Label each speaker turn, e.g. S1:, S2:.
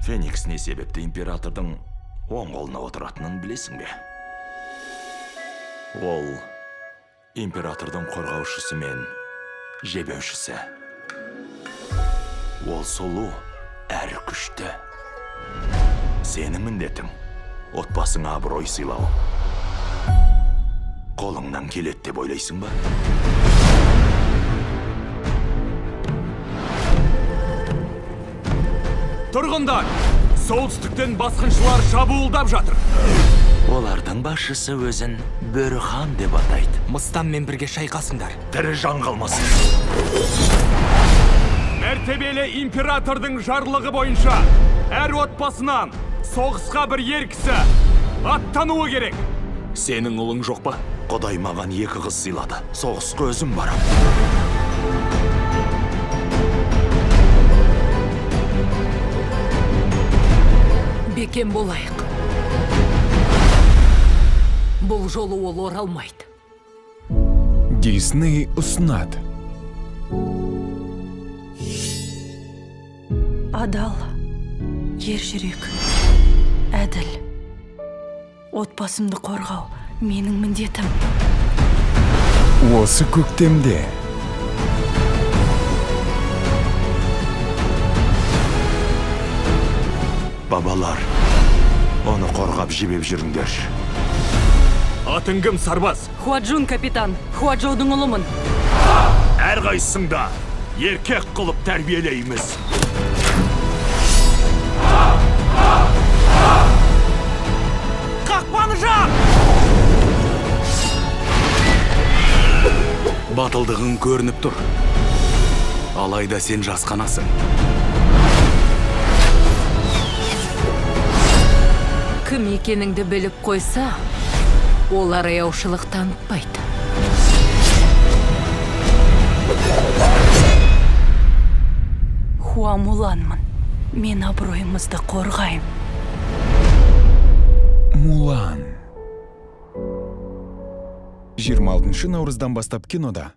S1: Феникс не себепті императордың оң қолына отыратынын білесің бе? Ол императордың қорғаушысы мен жебеушісі. Ол сұлу әрі күшті. Сенің міндетің отбасыңа абырой сыйлау. Қолыңнан келеді деп ойлайсың ба?
S2: Тұрғындар, солтүстіктен басқыншылар шабуылдап жатыр.
S1: Олардың басшысы өзін Бөрі хан деп атайды.
S3: Мыстанмен бірге шайқасыңдар.
S1: Тірі жан қалмасын.
S2: Мәртебелі императордың жарлығы бойынша әр отбасынан соғысқа бір ер кісі аттануы керек.
S1: Сенің ұлың жоқ па? Құдай маған екі қыз сыйлады. Соғысқа өзім барам.
S4: Бекем болайық. Бұл жолы ол оралмайды.
S5: Дисней ұсынады.
S6: Адал, ержүрек, әділ. Отбасымды қорғау менің міндетім.
S5: Осы көктемде
S1: Бабалар, оны қорғап жебеп жүріңдер.
S2: Атың кім, сарбаз?
S4: Хуаджун, капитан. Хуаджоудың ұлымын.
S1: Әрқайсыңда еркек қылып тәрбиелейміз.
S2: Қақпаны жап!
S7: Батылдығың көрініп тұр. Алайда сен жасқанасың.
S4: Кім екеніңді біліп қойса, олар аяушылық танытпайды.
S6: Хуа Муланмын. Мен абыройымызды қорғаймын.
S5: «Мулан» 26 наурыздан бастап кинода.